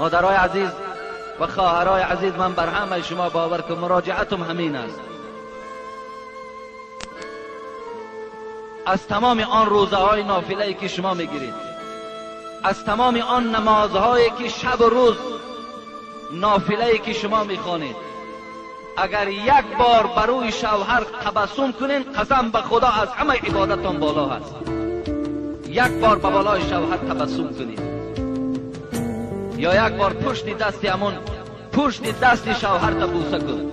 مادرای عزیز و خواهرای عزیز، من بر همه شما باور که مراجعتم همین است. از تمام آن روزه های نافله که شما میگیرید، از تمام آن نمازهایی که شب و روز نافله که شما میخوانید، اگر یک بار بروی شوهر تبسم کنین، قسم به خدا از همه عبادتان بالا هست. یک بار به بالای شوهر تبسم کنید، یا یک بار پشت دست همون پشت دست شوهر تا بوسه کن،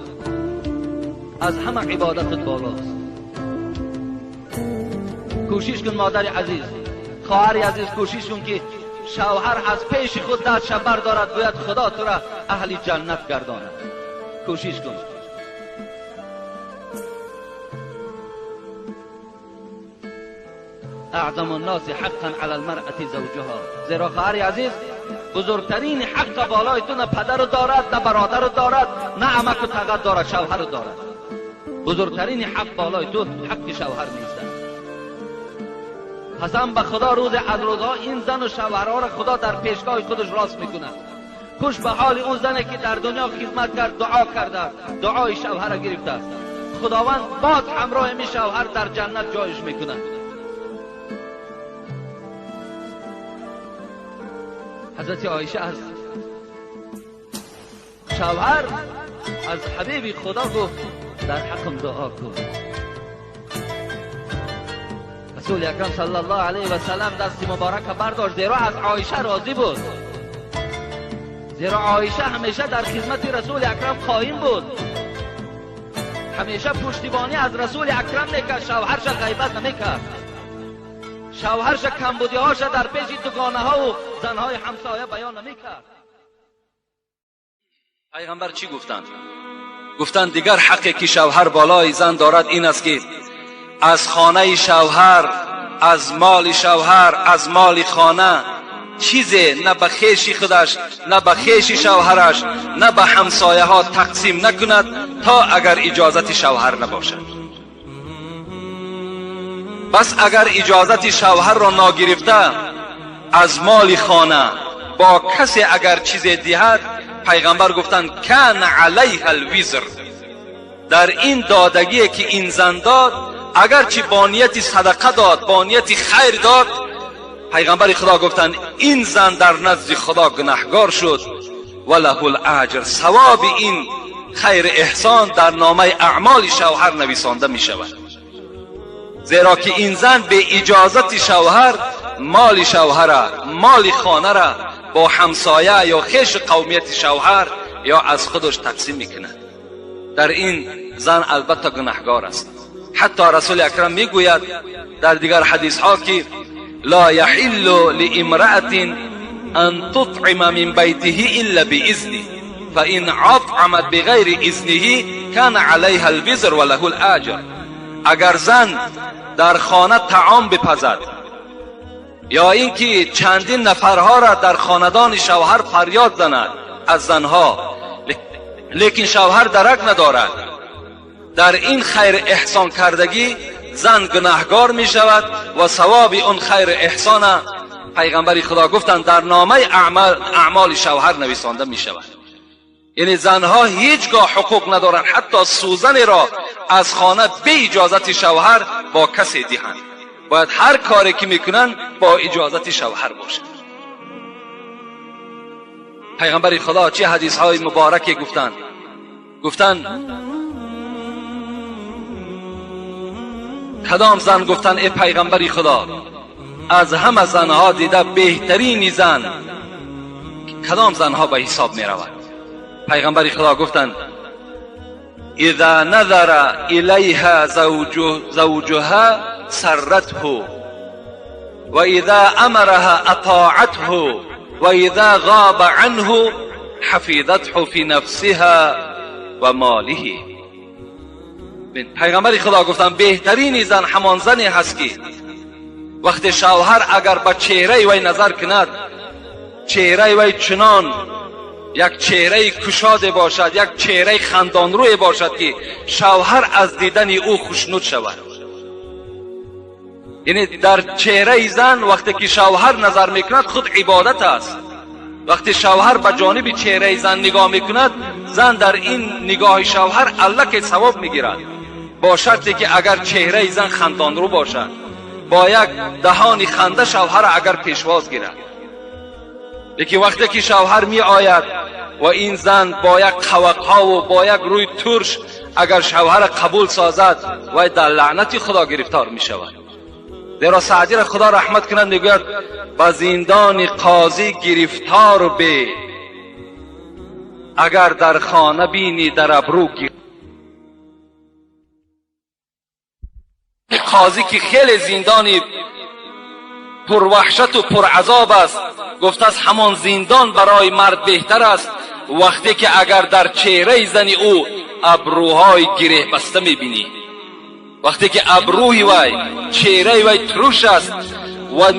از همه عبادتت بالاست. کوشش کن مادر عزیز، خواهر عزیز، کوشش کن که شوهر از پیش خود دستش بردارد، گوید خدا تو را اهل جنت گرداند. کوشش کن. اعظم الناس حقا علی المرأة زوجها. زیرا خواهر عزیز، بزرگترین حق بالای تو نه پدر دارد، نه برادر دارد، نه عمک و تغه دارد، شوهر دارد. بزرگترین حق بالای تو حق شوهر نیست. قسم به خدا روز از روزها این زن و شوهرها را خدا در پیشگاه خودش راست میکند. خوش به حال اون زنی که در دنیا خدمت کرد، دعا کرده است، دعای شوهر را گرفته است، خداوند باز همراه می شوهر در جنت جایش میکند. حضرت عایشه از شوهر، از حبیب خدا گفت در حقم دعا کن. رسول اکرم صلی الله علیه و سلم دست مبارک برداشت، زیرا از عایشه راضی بود، زیرا عایشه همیشه در خدمت رسول اکرم قایم بود، همیشه پشتیبانی از رسول اکرم میکرد، شوهرش غیبت نمیکرد، شوهرش کمبودیهاش در پیش دوگانه ها و زنهای همسایه بیان نمیکرد. پیغمبر چی گفتند؟ گفتند دیگر حقی که شوهر بالای زن دارد این است که از خانه شوهر، از مال شوهر، از مال خانه چیزی نه به خویش خودش، نه به خویش شوهرش، نه به همسایه ها تقسیم نکند تا اگر اجازت شوهر نباشد. بس اگر اجازت شوهر را ناگرفته از مال خانه با کسی اگر چیزی دهد، پیغمبر گفتند کان علیها الوزر. در این دادگی که این زن داد، اگرچه با نیت صدقه داد، با نیت خیر داد، پیغمبر خدا گفتند این زن در نزد خدا گناهگار شد و له الاجر، ثواب این خیر احسان در نامه اعمال شوهر نویسانده می شود. زیرا که این زن به اجازت شوهر مال شوهر، مال خانه را با همسایه یا خویش قومیت شوهر یا از خودش تقسیم میکند. در این زن البته گناهگار است. حتی رسول اکرم میگوید در دیگر حدیث ها که لا یحل لامرأة ان تطعم من بیته الا باذنه فان اطعمت بغیر اذنه کان علیها الوزر وله الاجر. اگر زن در خانه طعام بپزد یا اینکه چندین نفرها را در خاندان شوهر فریاد زند از زنها، لیکن شوهر درک ندارد، در این خیر احسان کردگی زن گناهگار می شود و ثواب اون خیر احسان پیغمبر خدا گفتند در نامه اعمال شوهر نویسانده می شود. یعنی زنها هیچگاه حقوق ندارند حتی سوزن را از خانه به اجازت شوهر با کسی دهند. باید هر کاری که میکنند با اجازت شوهر باشد. پیغمبر خدا چه حدیث های مبارکی گفتند؟ گفتند کدام زن؟ گفتند ای پیغمبر خدا، از همه زنها دیده بهترین زن کدام زنها به حساب می رود؟ پیغمبر خدا گفتند اذا نظر الیها زوجها سرته و اذا امرها اطاعته و اذا غاب عنه حفظته فی نفسها و ماله. پیغمبر خدا گفتند بهترین زن همان زنی هست که وقت شوهر اگر به چهره وی نظر کند، چهره وی چنان یک چهره کشاده باشد، یک چهره خندان روی باشد که شوهر از دیدن او خوشنود شود. یعنی در چهره زن وقتی که شوهر نظر میکند خود عبادت است. وقتی شوهر به جانب چهره زن نگاه میکند، زن در این نگاه شوهر الک ثواب میگیرد، با شرطی که اگر چهره زن خندان رو باشد، با یک دهان خنده شوهر اگر پیشواز گیرد. لیکن وقتی که شوهر می آید و این زن با یک قوقها و با یک روی ترش اگر شوهر قبول سازد، وی در لعنت خدا گرفتار می شود. زیرا سعدی را خدا رحمت کند میگوید به زندان قاضی گرفتار به، اگر در خانه بینی در ابرو گیر. قاضی که خیلی زندانی پروحشت و پرعذاب است، گفته است همان زندان برای مرد بهتر است وقتی که اگر در چهره زن او ابروهای گره بسته میبینی، وقتی که ابروی وی، چهره وی ترش است و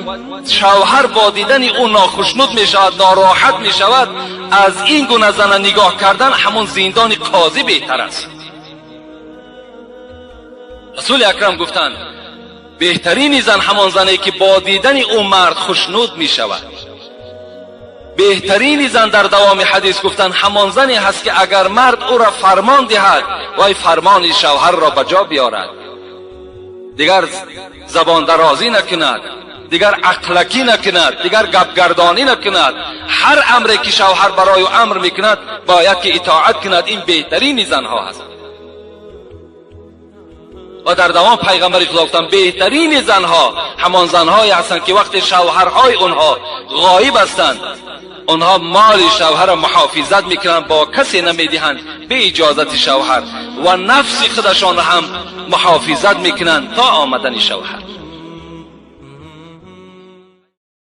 شوهر با دیدن او ناخشنود میشود، ناراحت میشود، از این گونه زن نگاه کردن همون زندان قاضی بهتر است. رسول اکرم گفتند بهترین زن همان زنی که با دیدن او مرد خوشنود می شود. بهترین زن در دوام حدیث گفتند همان زنی هست که اگر مرد او را فرمان دهد، وی فرمان شوهر را به جا بیارد، دیگر زبان درازی نکند، دیگر عقلکی نکند، دیگر گپگردانی نکند. هر امری که شوهر برای او امر میکند باید که اطاعت کند. این بهترین زنها هست. و در دوام پیغمبر خدا گفتند بهترین زنها همان زنهایی هستند که وقتی شوهرهای آنها غایب هستند، آنها مال شوهر را محافظت میکنند، با کسی نمیدهند به اجازت شوهر، و نفس خودشان را هم محافظت میکنند تا آمدن شوهر.